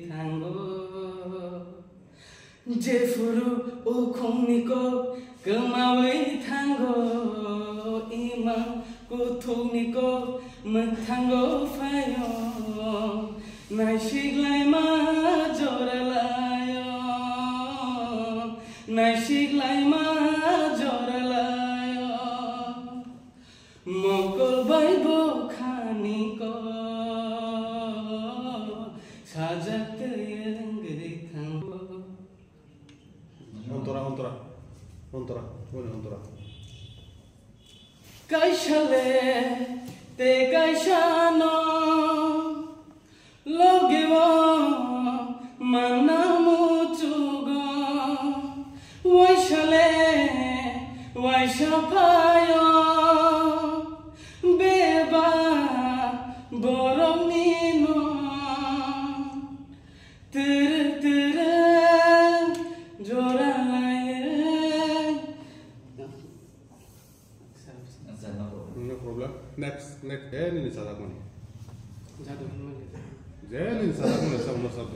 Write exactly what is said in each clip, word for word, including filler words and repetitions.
thango. Jephuru ukhungni kok kwmawi thango, imang kuthukni kok mwkthango phaio. Naisiklaima joralaio, naisiklaima joralaio. Mokol bai bo khani ko sajak tei wngwi thango. Ontora, ontora, ontora, ontora. Kaisa le te kaisa no. Loge o manna muchugo, waisa le waisa phaio, beba borokni no. Tiri tiri jora laiye. Acha, no problem. No problem. Next, next. Je nini sajakmani. Jadu hinmale. Je nini sajakmani, sab no sab.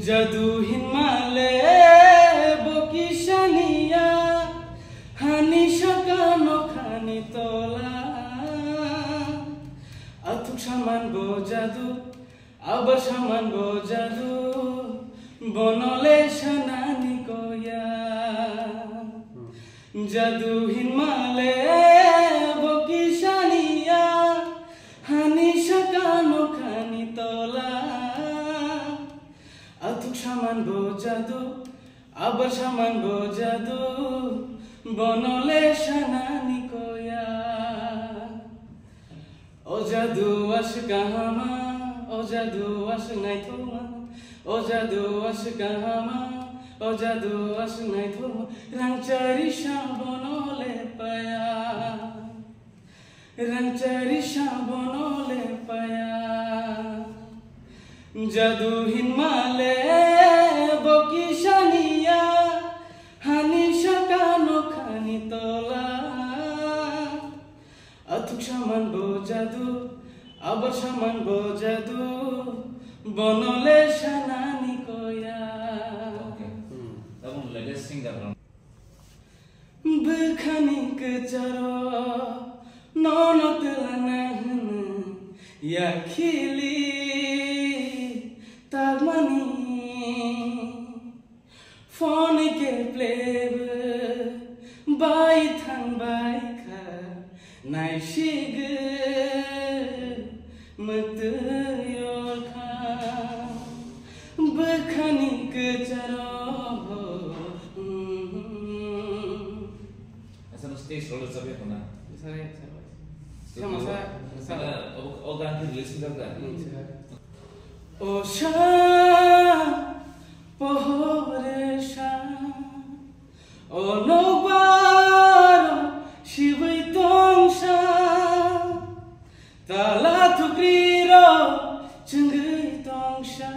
Jadu hinmale bo kisaniya, hani saka nokhani tola. Athuk saman bo jadu, Abar saman bo jadu, bono le sanani koya. Jadu hinmale bo kisaniya, hani saka nokhani tola. Athuk saman bo jadu, abar saman bo jadu, bono le sanani koya. O jadu aswk kahama, o jadu aswk naithokma, o jadu aswk kahama, o jadu aswk naithokma, rangchari sa bono le paya, rangchari sa bono le paya. Jadu hinmale bo kisaniya, hani saka nokhani tola. Athuk saman bo jadu, abar saman bo jadu, bono le sanani koya. Okay. Hmm. Tabuk latest singer rok. Bwkhani kwcharo nono twlana hwnwi yakhili tangmani. Phone keplebo bai thangbai kha, naisigwi mwtwi yorkha bwkhani kwcharo. Asa no stage role chabe khuna. Sare, sare. Stage sama role. Sa, sa. Ada, o, o gan ki release ni da. Hmm, sare. O sa, pohore sa, o nokbar sibui tong sa, tala thukri ro chungui tong sa,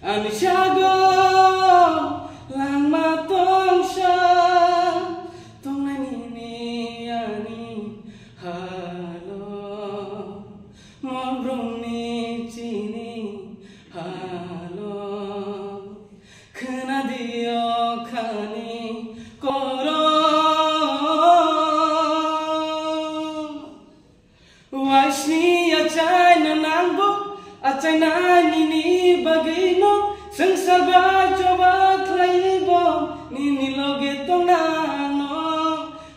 ani sago langma tong sa, tongnai nini ani halo. Monrongni chini halo, khwnadio khani koro. Waisni achaina nangbo, achaina nini bagwino, swngchar bai choba khlaibo, nini loge tongnano.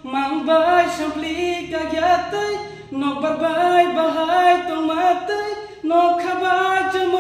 Mang bai sampli kagya tei, nokbar bai bahai tongma tei, nokha bai chamo